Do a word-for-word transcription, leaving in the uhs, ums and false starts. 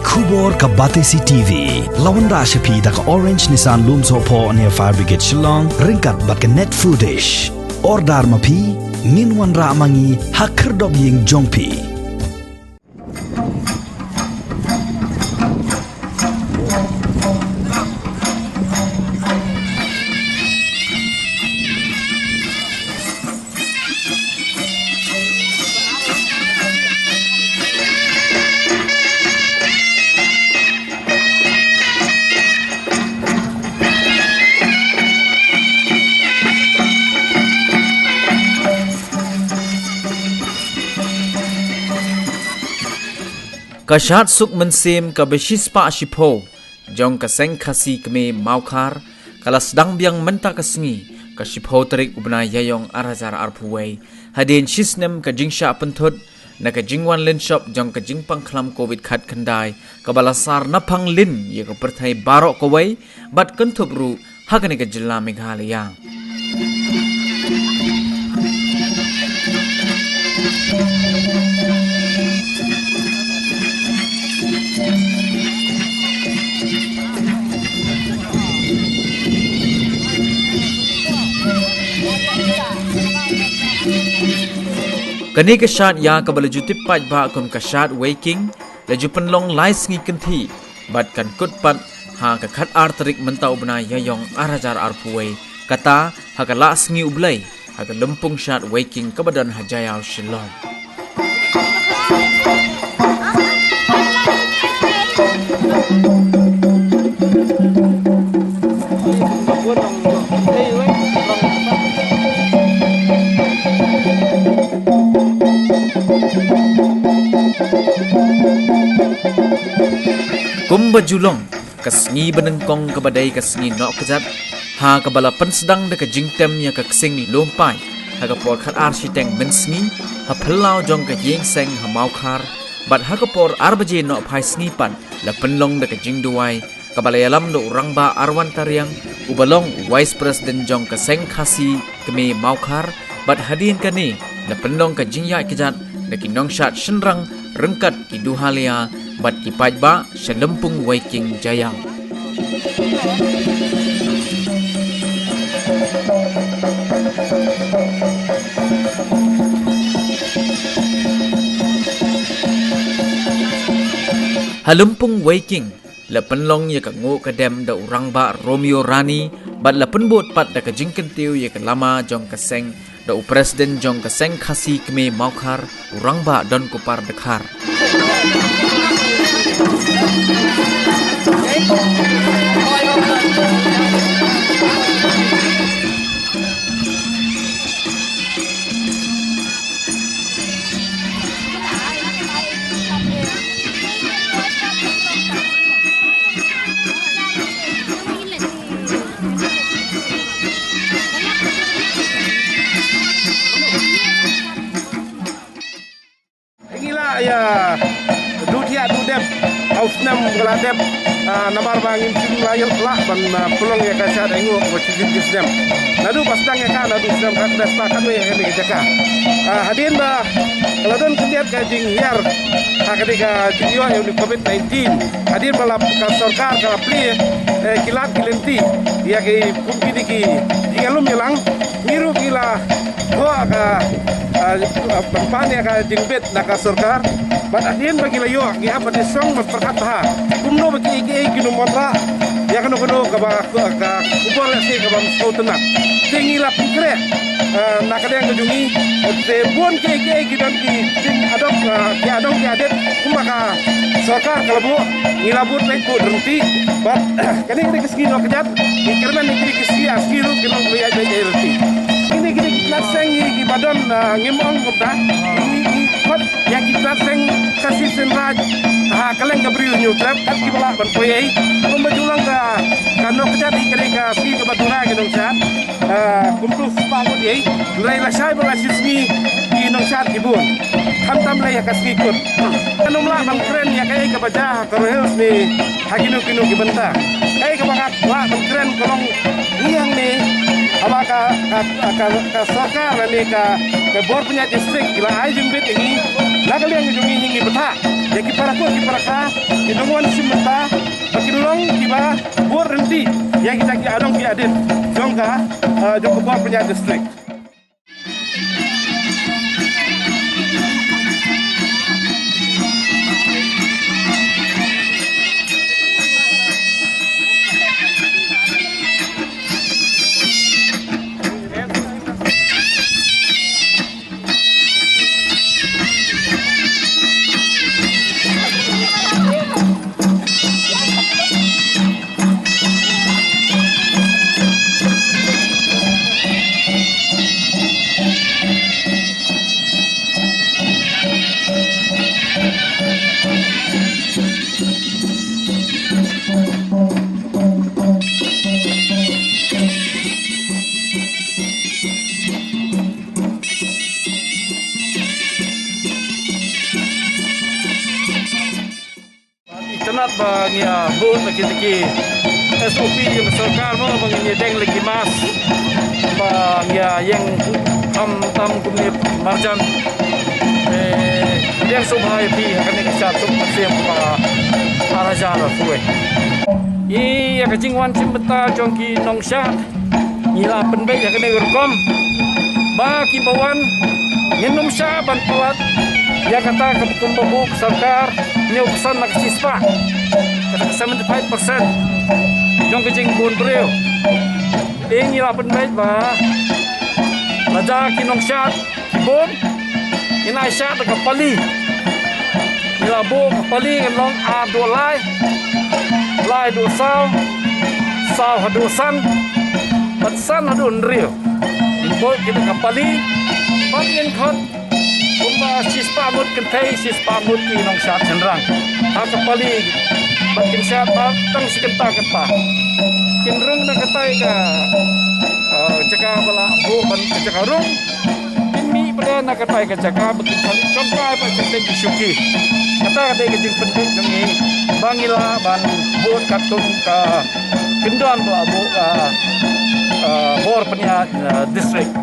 Khubor ka Batesi T V la wanrah sha phi da ka Orange Nissan Lumsohphoh near Fire Brigade Shillong ryngkat bad ka Net Foodish. Order ma phi, ngin wanrah ma ngi ha khyrdop ïing jong phi. Ka shad suk mynsiem kaba shispah shiphew jong ka Seng Khasi Kmie Mawkhar ka la sdang biang mynta ka sngi, ka shiphew tarik u bnai Ïaïong ar hajar arphew wei, hadien shisnem ka jingshah pynthut na ka jingwan lynshop jong ka jingpang khlam Covid khatkhyndai kaba la sar naphang lin ïa ka pyrthei baroh kawei bad kynthup ruh ha kane ka jylla Meghalaya. Kane ka shad ïa kaba la ju tip paidbah kum ka shad Weiking la ju pynlong lai sngi kynthih bad kan kut pat ha ka khatar tarik mynta u bnai Ïaïong ar hajar arphew wei, kata ha ka Lah Sngi U Blei ha ka lympung shad Weiking kaba don ha Jaiaw Shillong. Kumba ju long, ka sngi banyngkong kaba dei ka sngi Nohkjat, ha kaba la pynsdang da ka jingtem ïa ka ksing lum paid ha ka por khatar shiteng mynsngi ha phyllaw jong ka ïing seng ha Mawkhar, bad ha ka por ar baje nohphai sngi pat la pynlong da ka jingduwai kaba la ïalam da u Rangbah Arwan Tariang uba long u Vice President jong ka Seng Khasi Kmie Mawkhar, bad hadien kane la pynlong ka jingïaid kjat da ki nongshad shynrang ryngkat ki duhalia bad ki paidbah sha lympung Weiking Jaiaw. Ha lympung Weiking la pynlong ïa ka nguh ka dem da u Rangbah Romeo Rani bad la pynbud pat da ka jingkyntiew ïa ka lama jong ka seng da u President jong ka Seng Khasi Kmie Mawkhar, u Rangbah Donkupar Dkhar. Ngi la ïa duh thiah duh dep ha u snem ka la dep, ah, namar ba ngim shym la ïoh lah ban, ah, pynlong ïa ka shad ainguh ba shi snem. Naduh ba sdang ïa ka naduh snem ka kdai spah katno ïa kane ka jaka. Ah, hadien ba ka la don khyndiat ka jinghiar ha kane ka jingïoh ïa une u Covid nineteen. Hadien ba la ka sorkar ka la plie, eh, ki lad ki lynti ïa ki kum kine ki jingïalum ïalang, ngi ruh ngi la thoh ka, ah, ban pan ïa ka jingbit na ka sorkar. Bad hadien ba ngi la ïoh ngi hap ban ïasong ban pyrkhat bha kumno ba kiei kiei kin ym wanrah ïa kano kano kaba ka, ka khubor lehse kaba ym sngewtynnat. Te ngi la pynkhreh, eh, na ka liang ka jong ngi, te bun kiei kiei ki don ki jingïadop, eh, ki adong ki adet kumba ka sorkar ka la buh, ngi la bud leit bud ryntih. Bad kane ka dei ka sngi Nohkjat, ngi kyrmen ïa kine ki sngi, ar sngi ruh kin long kaba ïaid beit ïaid ryntih. Kine ki dei ki tnat seng ngi kiba don, eh, ngim ong kumta, ngi, ngi khot ïa ki tnat seng Khasi Seiñ Raij ha kylleng ka Bri u Hynñiewtrep, kat kiba lah ban poi ei. Kumba ju long ka, ka Nohkjat hi ka dei ka sngi kaba duna ki nongshad. Ah, kumto spah ngut ei. Hynrei lashai bad lashi sngi ki nongshad ki bun. Khamtam lei ha ka sngi kut. Ngan ym lah ban kren ïa kaei kaba jia ha Garo Hills ne ha kino kino ki bynta. Kaei kaba nga lah ban kren ka long ngi hangne, haba ka, ka, ka, ka, ka sorkar lane ka, ka bor pynïaid district ki la ai jingbit ïa ngi, na ka liang jong ngi ngi bthah ïa ki para kut ki para kha, Ki nongwan shim bynta ba kin long kiba bud ryntih ïa kita ki adong ki adit jong ka, eh, jong ka bor pynïaid district. Itynnad ba ngi ïa bud na kita ki S O P jong ka sorkar mo, ba ngin ïa deng la ki mask, ba ngi ïa ïeng tam tam kumne marjan. Eh, ïeng sngewbha ïa phi ha kane ka shad suk mynsiem ba ar hajar arphew wei. Ïa ka jingwan shim bynta jong ki nongshad, ngi la pynbeit ïa kane ka rukom ba kiba wan ngin ym shah ban palat ïa kata kaba kumba buh ka sorkar hynñiew percent na ka shispah, kata ka seventy five percent jong ka jingbun briew. Te ngi la pynbeit ba lada ki nongshad ki bun, ngin ai shad da ka pali. Ngi la buh ka pali kan long ar haduh lai, lai haduh saw, saw haduh san, bad san haduh hynriew. Ngin buh kita ka pali bad ngin khot kumba shispah ngut kynthei, shispah ngut ki nongshad shynrang ha ka pali. Bad kin shad ba tang shi kynta kynta kin rung na katai ka, eh, jaka ba la buh ban ka jaka rung. Kin mih pat na katai ka jaka ba kin shong kai pat sha ki shuki. Kata ka dei ka jingpynbeit jong ngi ba ngi lah ban bud katkum ka kyndon ba la buh ka, eh, bor pynïaid, eh, district.